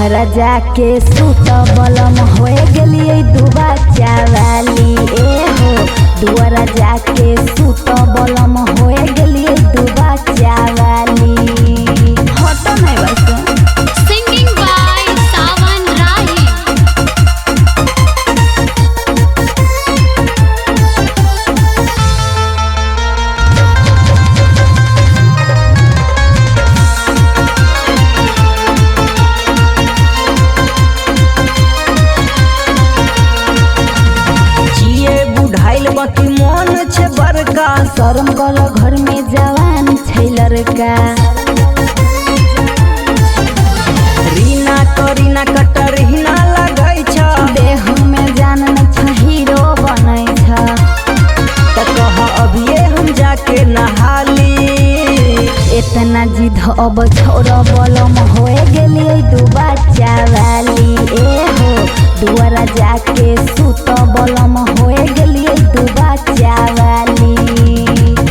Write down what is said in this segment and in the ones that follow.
बहरा जाके सुत बलम होए गेलिए दू बच्चा वाली। ए हो दुआरा जाके सुत बलम होए गेलिए दू बच्चा वाली। हटो नहीं बस। Singing by Sawan Rahi. जिए बुढ़ाइल बाकी मन छे बड़का। शर्म कर घर में जवान छै लड़का। रीना करीना कटरीना लगै छ। देह में जान न छ हीरो बनै छ। त कह अभिये हम जाके नहाली। इतना जिद अब छोड़ बलम होए गेलिए दू बच्चा वाली। ए हो दुआरा जाके सुत बलम होए गेलिए दू बच्चा वाली।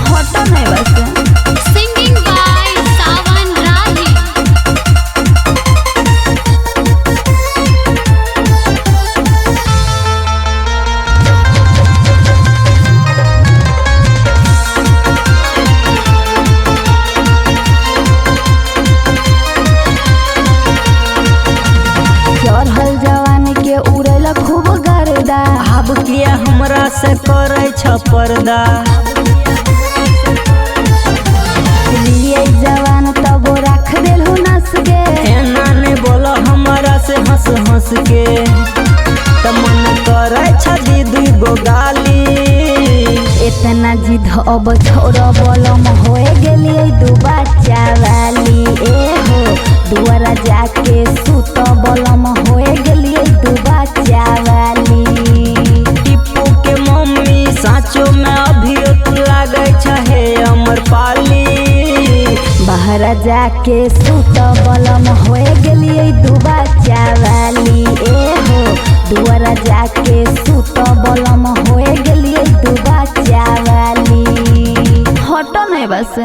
हटो नहीं बस। Singing by Sawan Rahi. चढ़ल जवान के उड़ैल खूब गर्दा। आब किया हमरा से करै छ पर्दा। लिए जवान तब रख देलहु नस के। एना ने बोल हमरा से हंस हंस के। त मन करै छ दी गो गाली। इतना जिद अब छोड़ बलम होए गेलिए दू बच्चा वाली। ए हो दुआरा जाके सुत बलम होए गेलिए दू बच्चा वाली। टिप्पू के मम्मी साँचो में अभियो तू लागै छ हे अमर पाली। बहरा जाके सुत बलम होए गेलिए दू बच्चा वाली। ए हो दुआरा जाके सुत बलम होए गेलिए दू बच्चा वाली। हटो नहीं बस।